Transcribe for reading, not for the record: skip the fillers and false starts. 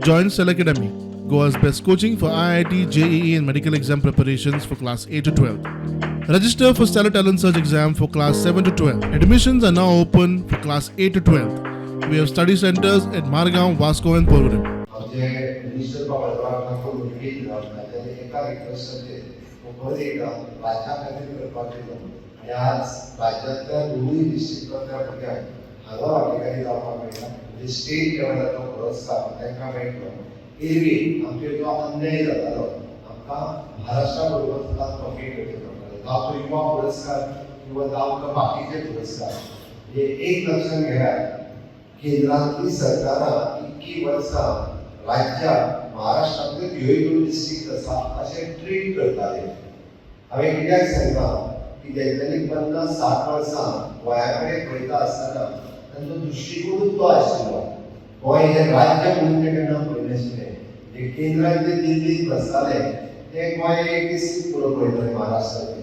Join Stellar Academy, Goa's best coaching for IIT, JEE, and medical exam preparations for class 8 to 12. Register for Stellar Talent Search exam for class 7 to 12. Admissions are now open for class 8 to 12. We have study centers at Margao, Vasco, and Porvorim. आमचे minister बाबा ठाकूर तांच्यानी एका रिक्वेस्टाचेर परत एकदा राज्या खातीर करपाक दिलो आनी आज राज्यांतल्या दोनूय डिस्ट्रिक्टांतल्या भुरग्यांक हांगा वांटेकारी जावपाक मेळटा, म्हणजे स्टेट लेवलाचो पुरस्कार तांकां मेळटलो. एरवी आमचेर जो अन्याय जातालो, आमकां महाराष्ट्रा बरोबर सदांच कम्पीट करचें पडटालें, जावं तो युवा पुरस्कार किंवा जावं तो बाकीचे पुरस्कार. म्हणजे एक लक्षात घेयात, केंद्रांतली सरकारां इतकी वर्सां राज्याक महाराष्ट्रांतले ह्योय दोन डिस्ट्रिक्ट आसा अशें ट्रीट करताले. हांवें कित्याक सांगलां की तेंच्यांनी 50-60 वर्सां गोंया कडेन पळयता आसतना तांचो दृश्टिकोणूच तो आशिल्लो. गोंय हें राज्य म्हणून ते केन्ना पळयनाशिल्लें. जे केंद्रात जे दिल्लीत बसताले ते गोंय एक डिस्ट्रिक्ट म्हणून पळयताले महाराष्ट्राचे.